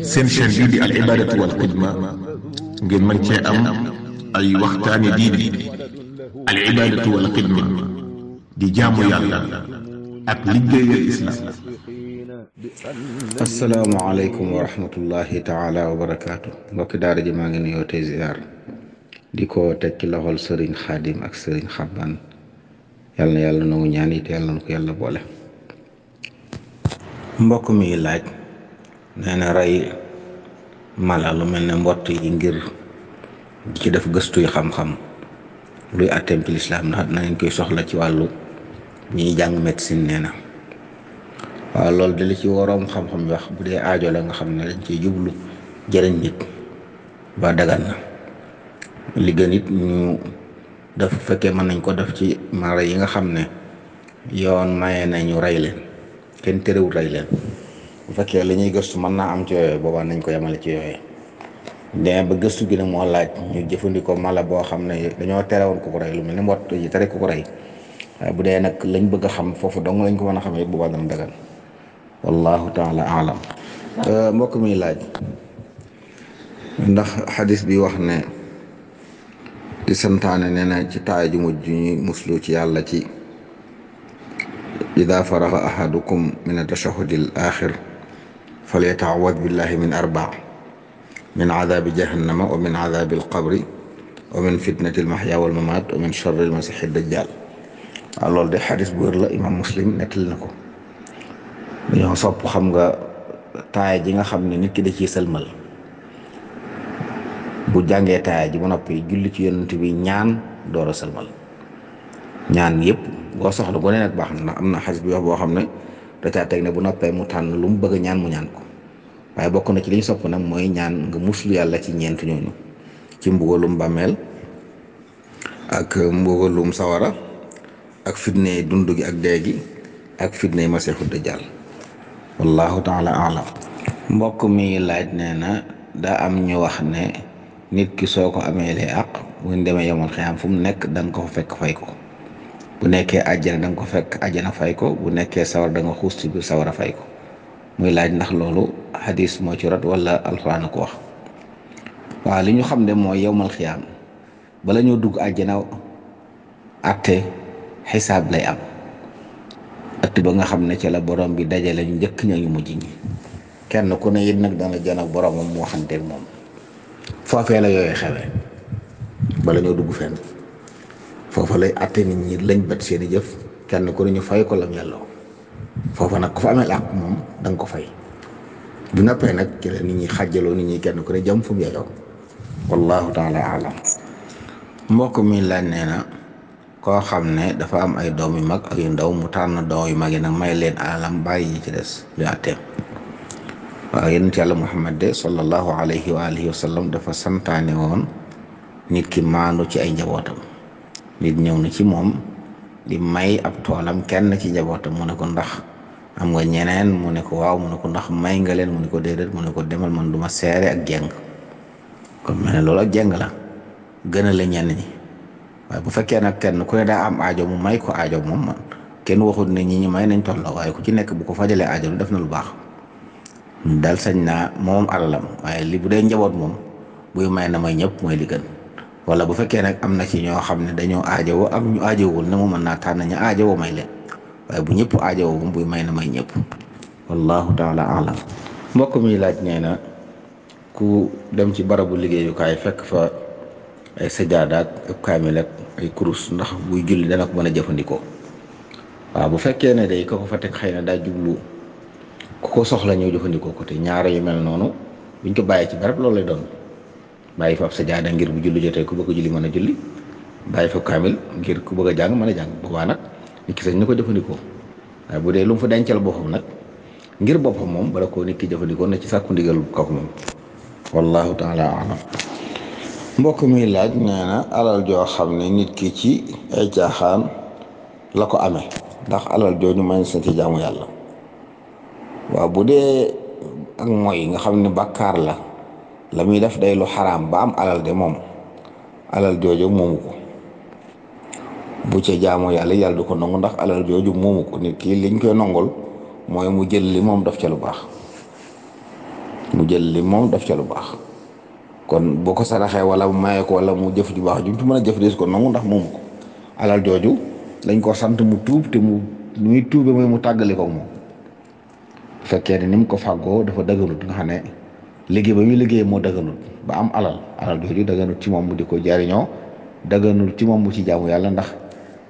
seen chaîne bii di al ibadatu wal xidma ngeen mën cee am ay waxtaani diine al ibadatu wal xidma di jaamu yàlla ak liggéeyal islam. asalaamaaleykum wa rahmatullahi taala wa barakaatu. mbokki daara ji maa ngi nuyoo tey ziar di ko teg ci loxol sëriñ xaadim ak sëriñ xabbaan yàlla na yàlla nangu ñaan it yàlla na ko yàlla boole. mbokk mi laaj nee na rey mala lu mel ne mbott yi ngir ci def gëstu yu xam-xam luy àtteem ci lislaam ndax na ngeen koy soxla ci wàllu ñiy jàng médecine nee na waaw loolu de li ci waroom xam-xam yi wax bu dee aajo la nga xam ne dañ ciy jublu jëriñ nit ba dagan na li gën it ñu def fekkee mën nañ ko def ci mara yi nga xam ne yoon maye nañu rey leen kenn terewul rey leen bu fekkee li ñuy gëstu mën naa am ci yooyu boobaa nañ ko yemale ci yooyu mais ba gëstu gi nag moo laaj ñu jëfandikoo mala boo xam ne dañoo terewoon ku ko rey lu mel ni mbott yi tere ku ko rey waaye bu dee nag lañ bëgg a xam foofu dong lañ ko mën a xamee boobaa dana dagan wallahu taala alam. mbokk mi laaj ndax xadis bi wax ne di santaane nee na ci taay ju mujj ñuy muslu ci yàlla ci ida faraxa ahadukum min atashahudi al axir falyataawad billahi min arbaa min adabi jahannama wa min adabi alqabri wa min fitnati almahya walmamat wa min charri almasixi dajjal. waaw loolu de xadis bu wér la imam muslim nettali na ko. dañoo sopp xam nga taaya ji nga xam ne nit ki da ciy sëlmal bu jàngee taaya ji ba noppi julli ci yonent bi ñaan door a sëlmal ñaan yëpp boo soxla gone nag baax na ndax am na xadis bi wax boo xam ne da caa teg ne bu noppee mu tànn lu mu bëgg a ñaan mu ñaan ko waaye bokk na ci li ñu sopp nag mooy ñaan nga muslu yàlla ci ñeent ñooñu ci mbugalum bàmmeel ak mbugalum sawara ak fitne dund gi ak dee gi ak fitne masiixu dajjal wallahu taala alam. mbokk mi laaj nee na daa am ñu wax ne nit ki soo ko amee lee àq bu ñu demee yomal xiyaam fu mu nekk da nga ko fa fekk fay ko bu nekkee àjjana da nga ko fekk àjjana fay ko bu nekkee sawar da nga xuus ci biir sawara fay ko muy laaj ndax loolu hadis moo ci rot wala alxuraan ko wax. waaw li ñu xam ne mooy yomal xiyaam bala ñoo dugg àjjana atte xisaab lay am ëtt ba nga xam ne ci la borom bi dajale ñu njëkk ña ñu mujj ñi kenn ku ne it nag dana jan ak boromam mu waxanteeg moom foofee la yooyu xewee bala ñoo dugg fenn foofa lay atte nit ñi lañ bat seeni jëf kenn ku ne ñu fay ko lam yàlloo foofa nag ku fa amee àq moom da nga ko fay bu noppee nag ci la nit ñi xàjjaloo nit ñi kenn ku ne jëm fu mu yeyoo wallahu taala alam. mbokk mi laaj nee na koo xam ne dafa am ay doom yu mag ak yu ndaw mu tànn doom yu mag yi nag may leen alalam bàyyi yi ci des lu àtteem. waaw yonent yàlla Muhammad de sallallahu alayhi wa alihi wa sallam dafa santaane woon nit ki maandu ci ay njabootam nit ñëw na ci moom di may ab toolam kenn ci njabootam mu ne ko ndax am nga ñeneen mu ne ko waaw mu ne ko ndax may nga leen mu ne ko déedéet mu ne ko demal man du ma seere ak jeng kon mel ne loolu ak jeng la gën a la ñenn ñi waaye bu fekkee nag kenn ku ne daa am aajo mu may ko aajo moom man kenn waxut ne ñi may nañ tolloo waaye ku ci nekk bu ko fajalee aajo lu def na lu baax daal sañ naa moom alalam waaye li bu dee njaboot moom buy may na may ñëpp mooy li gën wala bu fekkee nag am na ci ñoo xam ne dañoo aajowoo ak ñu aajowul ne mu mën naa tànn ñu aajowoo may leen waaye bu ñëpp aajowoo moom buy may na may ñëpp wallahu taala alam. mbokk mi laaj nee na ku dem ci barabu liggéeyukaay fekk fa ay sajaadaat ak kaamil ak ay kurus ndax buy julli dana ko mën a jëfandikoo. waaw bu fekkee ne day ko fa teg xëy na daa jublu ku ko soxla ñëw jëfandikoo ko te ñaare yu mel noonu buñ ko bàyyee ci barab loolu lay doon bàyyi fa ab sajaada ngir bu julli jotee ku bëgg a julli mën a julli bàyyi fa kaamil ngir ku bëgg a jàng mën a jàng boobaa nag nit ki sañ na ko jëfandikoo waaye bu dee lu mu fa dencal boppam nag ngir boppam moom bala koo nit ki jëfandikoo na ci sàkku ndigal kooku moom wallahu taala alam. mbokk mi laaj nee na alal joo xam ne nit ki ci ay caaxaan la ko amee ndax alal jooju may na ci jaamu yàlla. waaw bu dee ak mooy nga xam ne bàkkaar la muy def day lu xaraam ba am alal de moom alal jooju moomu ko bu ca jaamu yàlla yàlla du ko nangu ndax alal jooju moomu ko nit ki liñ koy nongol mooy mu jël li moom def ca lu baax mu jël li moom def ca lu baax. kon boo ko saraxee wala mu maye ko wala mu jëf ju baax ju mu ci mën a jëf dees ko nangu ndax moomu ko alal jooju lañ ko sant mu tuub te mu muy tuube mooy mu tàggale ko moom bu fekkee ne ni mu ko fàggoo dafa dëgganut nga xam ne liggéey ba muy liggéey moo dëgganut ba am alal jooju dëgganut ci moom mu di ko jariñoo dëgganut ci moom mu ci jaamu yàlla ndax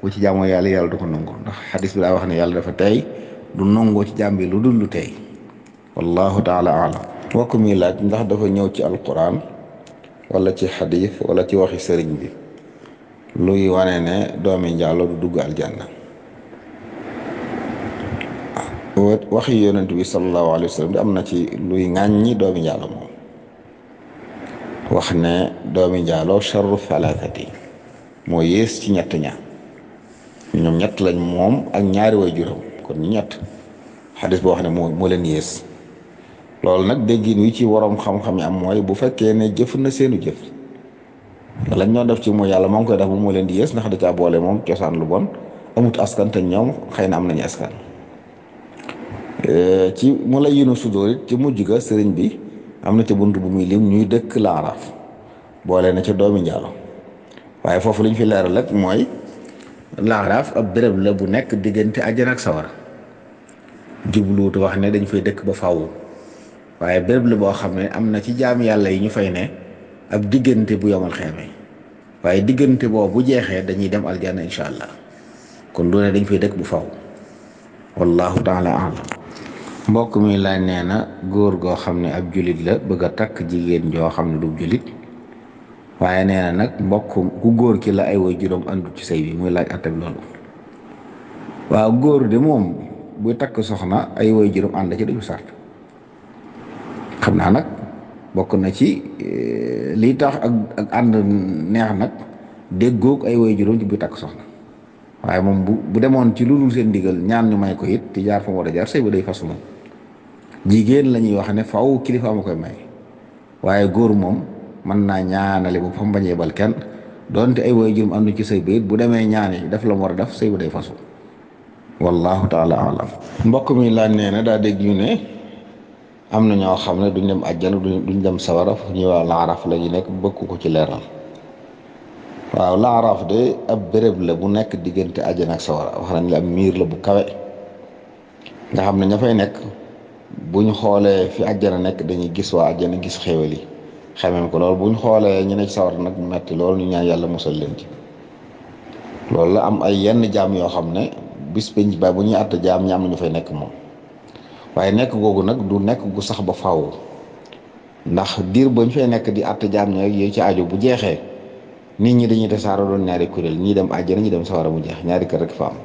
bu ci jaamu yàlla du ko nangu ndax xadis bi daa wax ne yàlla dafa tey du nangoo ci jaam bi lu dul lu tey wallahu taala alam mbokk mi laaj ndax dafa ñëw ci alquran wala ci xadis wala ci waxi sëriñ bi luy wane ne doomi njaalo du dugg aljanna waxi yonent bi sallallahu alayhi wa sallam di am na ci luy ŋàññi doomi njaalo moom wax ne doomi njaalo charru thalathati moo yées ci ñett ña ñoom ñett lañ moom ak ñaari way juróom kon ñu ñett xadis boo wax ne moo leen yées loolu nag déggin wi ci waroom xam-xam yi am mooy bu fekkee ne jëf na seenu jëf lañ ñoo def ci mooy yàlla moo ngi koy def bu moo leen di yées ndax da caa boole moom cosaan lu bon amut askan te ñoom xëy na am nañu askan ci mu la yinu sudóor it ci mujj ga sëriñ bi am na ca bunt bu muy lim ñuy dëkk laaraaf boole na ca doomi njaalo waaye foofu liñ fi leeral rek mooy laaraaf ab béréb la bu nekk diggante àjjana ak sawara jubluutu wax ne dañ fay dëkk ba faaw waaye béréb la boo xam ne am na ci jaam yàlla yi ñu fay ne ab diggante bu yomal xeeme waaye diggante boobu bu jeexee dañuy dem aljanna incha allah kon du ne dañ fay dëkk bu faaw wallahu taala alam mbokk mi laaj nee na góor goo xam ne ab julit la bëgg a takk jigéen joo xam ne du julit waaye nee na nag mbokk ku góor ki la ay way juróom àndu ci sëy bi muy laaj attab loolu waaw góor de moom buy takk soxna ay way juróom ànd ci dañu sart xam naa nag bokk na ci lii tax ak ànd neex nag déggoog ay way juróom ci buy takk soxna waaye moom bu demoon ci lu dul seen ndigal ñaan ñu may ko it ci jaar fa mu war a jaar sëy ba day fasu moom jigéen la ñuy wax ne faw kilifa ma koy may waaye góor moom mën naa ñaanale bu fam bañee bal kenn doonte ay way juróom àndu ci sëy ba it bu demee ñaani def la mu war a def sëy ba day fasu wallahu taala alam mbokk mi laaj nee na daa dégg ñu ne am na ñoo xam ne duñ dem àjjana duñ dem sawara fu ñuy wax laaraf la ñu nekk bëgg ko ci leeral waaw laaraf de ab béréb la bu nekk diggante àjjana ak sawara wax nañ la ab miir la bu kawe nga xam ne ña fay nekk buñ xoolee fi àjjana nekk dañuy gis waa àjjana gis xéewal yi xamee ko loolu buñ xoolee ñu ne ci sawara nag mu metti loolu ñu ñaan yàlla musal leen ci loolu la am ay yenn jaam yoo xam ne bis penc ba bu ñuy àtt jaam ñi am na ñu fay nekk moom waaye nekk googu nag du nekk gu sax ba faaw ndax diir bañ fay nekk di àtt jaam ñi yooyu ci aajo bu jeexee nit ñi dañuy tasaaroo doon ñaari kuréel ñii dem àjjana ñi dem sawara mu jeex ñaari kër rek fa am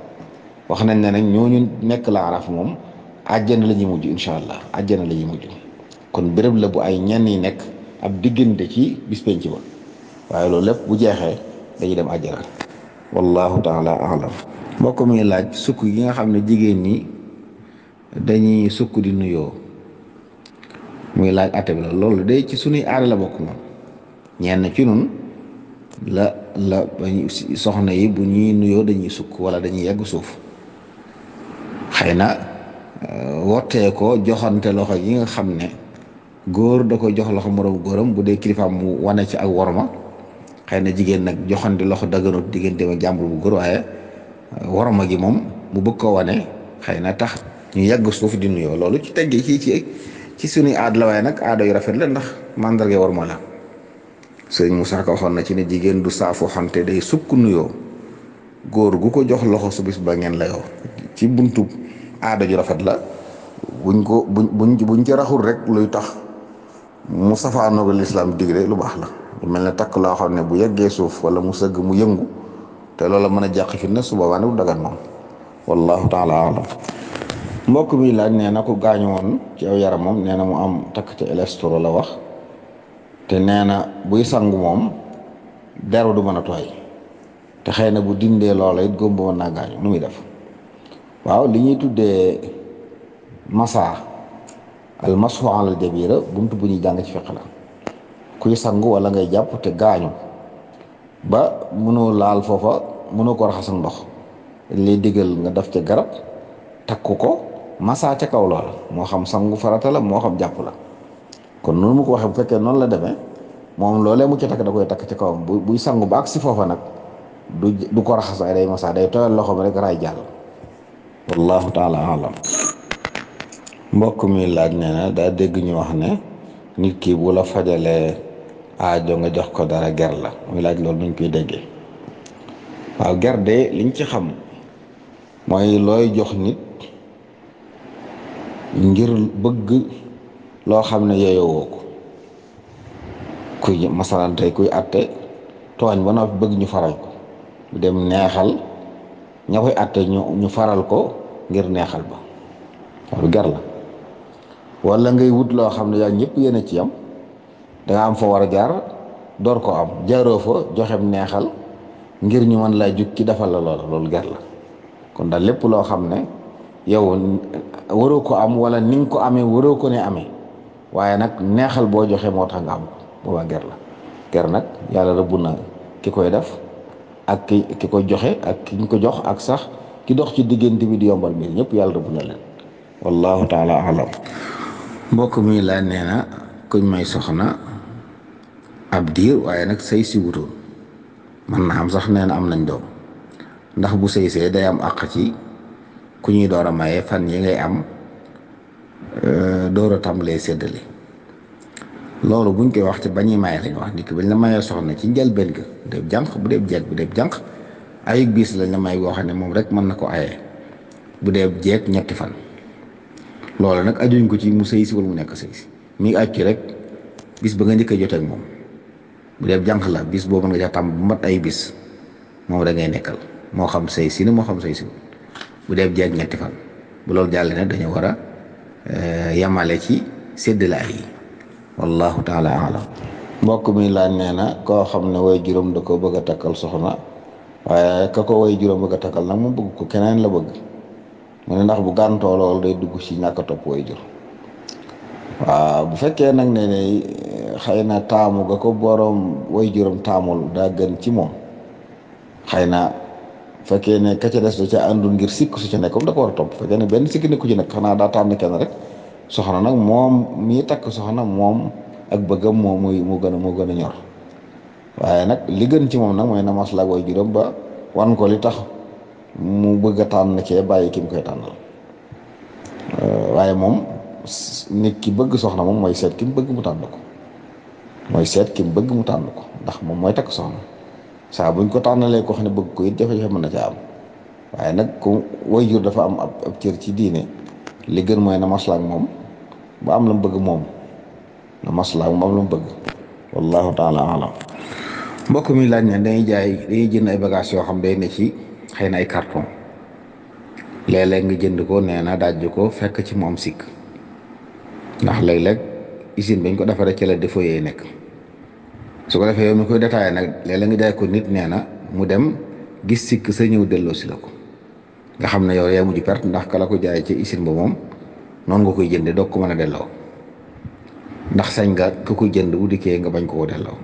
wax nañ ne nag ñooñu nekk laaraaf moom àjjana la ñuy mujj incha allah àjjana la ñuy mujj kon béréb la bu ay ñenn yi nekk ab diggante ci bis penc ba waaye loolu lépp bu jeexee dañuy dem àjjana wallahu taala alam mbokk mi laaj sukk yi nga xam ne jigéen ñi dañuy sukk di nuyoo muy laaj atte bi la loolu day ci sunuy aada la bokk moom ñenn ci nun la soxna yi bu ñuy nuyoo dañuy sukk wala dañuy yegg suuf xëy na wottee ko joxante loxo yi nga xam ne góor da koy jox loxo moroom góoram bu dee kilifaam mu wane ci ak worma xëy na jigéen nag joxante loxo dagganut digganteem ak jàmbur bu góor waaye worma gi moom mu bëgg ko wane xëy na tax ñu yàgg suuf di nuyoo loolu ci tegge ci suñuy aada la waaye nag aada yu rafet la ndax mandarga worma la sëriñ Moussa Ka waxoon na ci ne jigéen du saafu xante day sukk nuyoo góor gu ko jox loxo su bis ba ngeen la yoo ci buntu aada ju rafet la buñ ci raxul rek luy tax mu safaanoo ko lislaam digle lu baax la lu mel ne takk loo xam ne bu yeggee suuf wala mu sëgg mu yëngu te loola mën a jàq fi ne su boobaa ne du dagan moom wallahu taala alam mbokk mi laaj nee na ko gaañu woon ci aw yaram moom nee na mu am takk ci elestro la wax te nee na buy sangu moom deru du mën a tooy te xëy na bu dindee loola it góom ba mën naa gaañu nu muy def waaw li ñuy tuddee masa al masu alal jabira buntu bu ñuy jàng ci fiq la kuy sangu wala ngay jàpp te gaañu ba mënoo laal foofa mënoo ko raxas ak ndox dañ lay digal nga def ca garab takku ko masa ca kaw loola moo xam sangu farata la moo xam jàpp la kon noonu mu ko waxee bu fekkee noonu la demee moom loolee mu ca takk da koy takk ci kawam buy sangu ba ak si foofa nag du ko raxas ay day masa day tooyal loxo bi rek raay jàll. wallahu taala alam. mbokk mi laaj nee na daa dégg ñu wax ne nit ki bu la fajalee aajo nga jox ko dara ger la muy laaj loolu nuñ koy déggee. waaw ger de liñ ci xam mooy looy jox nit ngir bëgg loo xam ne yeeyoo ko kuy masalan tey kuy atte tooñ ba noppi bëgg ñu faral ko bu dem neexal ña koy atte ñu faral ko ngir neexal ba loolu ger la. wala ngay wut loo xam ne yaa ñëpp yéen a ci yam danga am fa war a jaar door ko am jaaroo fa joxem neexal ngir ñu mën laa jug ci defal la loola loolu ger la. kon daal lépp loo xam ne yow waroo ko am wala ni nga ko amee waroo ko ne amee waaye nag neexal boo joxe moo tax nga am ko boobaa ger la. ger nag yàlla rëbb na ki koy def ak ki ko joxe ak ki ñu ko jox ak sax ki dox ci diggante bi di yombal mbir ñëpp yàlla rëbb na leen. wallahu taala alam. mbokk mi laa nee na kuñ may soxna ab diir waaye nag sëy si wutoon man na am sax nee na am nañ doom ndax bu sëy see day am àq ci ku ñuy door a maye fan yi ngay am door a tàmbalee séddale loolu buñ koy wax ci bañuy maye lañ wax nit ki bañ la mayee soxna ci njëlbéen ga bu dee jànq bu dee jeeg bu dee jànq ayug bis lañ la may boo xam ne moom rek mën na ko ayee bu dee jeeg ñetti fan loolu nag ajuñ ko ci mu sëy si wala mu nekk sëy si mi ngi aju ci rek bis ba nga njëkk a jotee ak moom bu dee jànq la bis boobu nga ca tàmm bu mat ay bis moom da ngay nekkal moo xam sëy si na moo xam sëy si bu dee jeeg ñetti fan bu loolu jàll ne dañu war a yamale ci séddale yi wallahu taala alam. mbokk mi laaj nee na koo xam ne way juróom da ko bëgg a takkal soxna waaye ka ko way juróom bëgg a takkal nag mu bëgg ko keneen la bëgg mu ne ndax bu gàntoo loolu day dugg ci ñàkk a topp way jur. waaw bu fekkee nag ne xëy na taamu ga ko boroom way juróom taamul daa gën ci moom xëy na fekkee ne ka ca des da ca àndul ngir sikk su ca nekk da ko war a topp fekkee ne benn sikki nekku ci nag xanaa daa tànn kenn rek soxna nag moom mii takk soxna moom ak bëggam moom moo gën a ñor waaye nag li gën ci moom nag mooy na maslaak way juróom ba wan ko li tax mu bëgg a tànn cee bàyyi ki mu koy tànnal waaye moom nit ki bëgg soxna moom mooy seet ki mu bëgg mu tànn ko ndax moom mooy takk soxna saa buñ ko tànnalee ko xam ne bëgg ko it jafe-jafe mën na caa am waaye nag ku way jur dafa am ab cër ci diine li gën mooy na maslaak moom ba am la mu bëgg moom na maslaak moom am la mu bëgg wallahu taala alam. mbokk mi laaj ne dañuy jënd ay bagages yoo xam day ne ci xëy na ay carton léeg-léeg nga jënd ko nee na dajj ko fekk ci mu am sikk ndax léeg-léeg usine bañ ko defaree ci la défaut yee nekk su ko defee yow mi koy détaillé nag léeg-léeg nga jaay ko nit nee na mu dem gis sikk sa ñëw delloo si la ko nga xam ne yow yaa mujj perte ndax ka la ko jaay ci usine ba moom noonu nga koy jënde doog ko mën a delloo ndax sañ nga ka koy jënd bu dikkee nga bañ ko delloo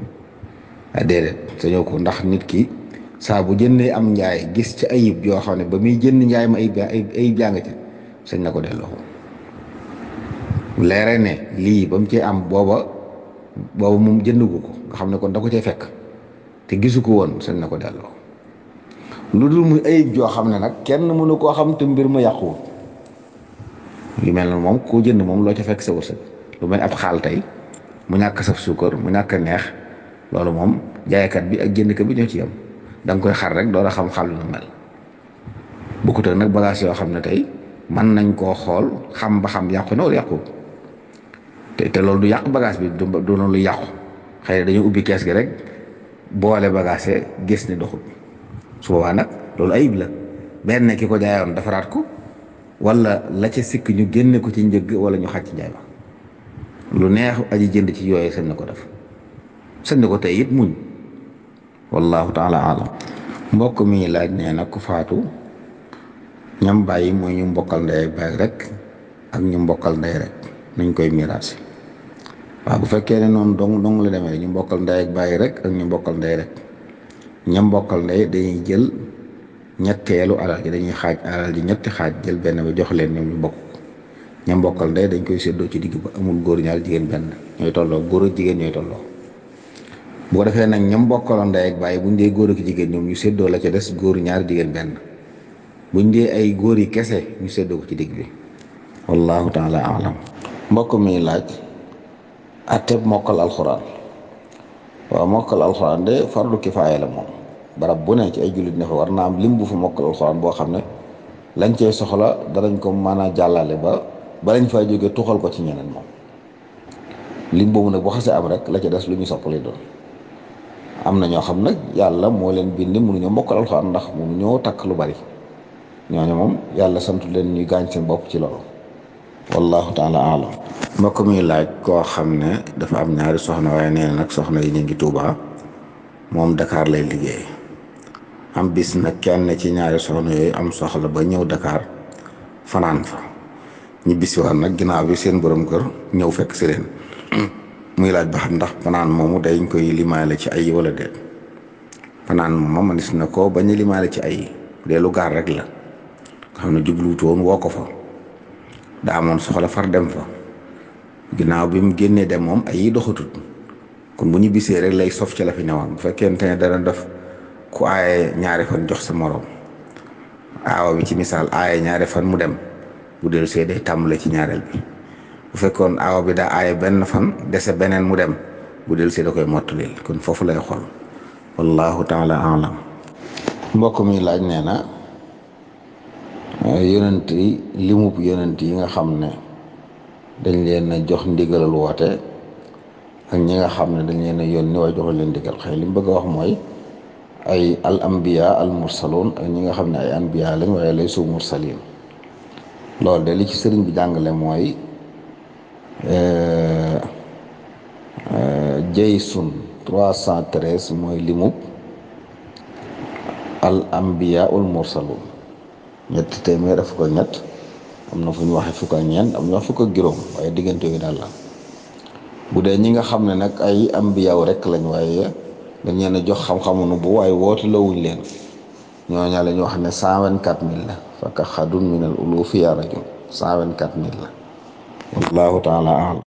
déedéet sañoo ko ndax nit ki saa bu jëndee am njaay gis ci ayib yoo xam ne ba muy jënd njaay ma ayib jàng ci sañ na ko delloo leere ne lii ba mu cee am booba moom jëndugu ko nga xam ne kon da ko cee fekk te gisu ko woon sañ na ko delloo lu dul muy ayib joo xam ne nag kenn mënu koo xam te mbir ma yàquwul yu mel noonu moom koo jënd moom loo ca fekk sa wërsëg lu mel ab xaal tey mu ñàkk saf suukar mu ñàkk neex loolu moom jaaykat bi ak jëndkat bi ñoo ci yam da nga koy xar rek door a xam xal lu mel bokkut ak nag bagage yoo xam ne tey mën nañ koo xool xam ba xam yàqu na wala yàqu te loolu du yàq bagage bi du noonu lu yàqu xëy na dañoo ubbi kees gi rek boole bagage gis ne doxul su boobaa nag loolu ayib la benn ki ko jaayoon defaraat ko wala la ca sikk ñu génne ko ci njëgg wala ñu xaj ci njaay ma lu neex aji jënd ci yooyu sañ na ko def sañ na ko tey it muñ wallahu taala alam. mbokk mi laaj nee na ku faatu ñam bàyyi mooy ñu mbokkal ndey ak baay rek ak ñu mbokkal ndey rek nañ koy miraas waaw bu fekkee ne noonu dong la demee ñu mbokkal ndey ak baay rek ak ñu mbokkal ndey rek ñam mbokkal ndey dañuy jël ñetteelu alal ji dañuy xaaj alal ji ñetti xaaj jël benn bi jox leen ñoom ñu bokk ña mbokkal ndey dañ koy séddoo ci digg ba, amul góor ñaar jigéen benn, ñooy tolloo, góor ak jigéen ñooy tolloo. bu ko defee nag ñam bokkaloon ndey ak bàyyi buñ dee góor ak jigéen ñoom ñu séddoo la ca des, góor ñaar jigéen benn. buñ dee ay góor yi kese ñu séddoo ko ci digg bi. wallahu taala alam. mbokk mi laaj atteb mokkal alxuraan. waaw mokkal alxuraan de fardu kifaaya la moom. barab bu ne ci ay jullit ne fa war naa am lim bu fa mokkal alxuraan boo xam ne lañ cee soxla danañ ko mën a jàllale ba lañ fay jógee tuxal ko ci ñeneen moom. lim boobu nag bu xasee am rek la ca des lu ñu soppali doon. am na ñoo xam nag yàlla moo leen bind mënuñoo mokkal alxuraan ndax mënuñoo takk lu bari, ñooñu moom yàlla santu leen ñuy gaañ seen bopp ci loolu. wallahu taala alam. mbokk mi laaj koo xam ne dafa am ñaari soxna waaye nee na nag soxna yi ñu ngi Tuuba, moom Dakar lay liggéey. am bis nag kenn ci ñaari soxna yooyu am soxla ba ñëw Dakar fanaan fa, ñu bisiwaat nag ginnaaw bi seen borom kër ñëw fekk si leen. muy laaj ba xam ndax fanaan moomu dañ koy limaale ci ay wala déet. fanaan moom manis na ko bañ a limaale ci ay dee lu gaar rek la nga xam ne jubluutoon woo ko fa, daa amoon soxla far dem fa, ginnaaw bi mu génnee dem moom ay yi doxatut, kon bu ñu bisee rek lay sof ci la fi newoon. bu fekkente ne dana def ku aaye ñaari fan jox sa morom, aawa bi ci misaal aaye ñaari fan mu dem, bu del see day tàmbale ci ñaareel bi. bu fekkoon aawa bi daa aaye benn fan dese beneen mu dem, bu del see da koy mottalil, kon foofu lay xool. wallahu taala alam. mbokk mi laaj nee na yonent yi limub yonent yi nga xam ne dañ leen a jox ndigalal woote ak ñi nga xam ne dañ leen a yónni waaye joxul leen ndigal, xëy li mu bëgg a wax mooy ay al anbiya al mursalun ak ñi nga xam ne ay anbiya lañ waaye lay su mursalin. loolu de li ci sëriñ bi jàngale mooy jaysun 313 mooy limub al anbiya ul mursalun, ñetti téeméer fukk ak ñett, am na fu ñu waxee fukk ak ñeent, am na fukk ak juróom, waaye diggante yooyu daal la. bu dee ñi nga xam ne nag ay ambiyaaw rek lañ waaye dañ leen a jox xam-xamu nu bu waaye woote lawuñ leen, ñooña la ñu wax ne 124000 la. fakka xadun min al ulufi ya rajul 124000 la. wallahu taala alam.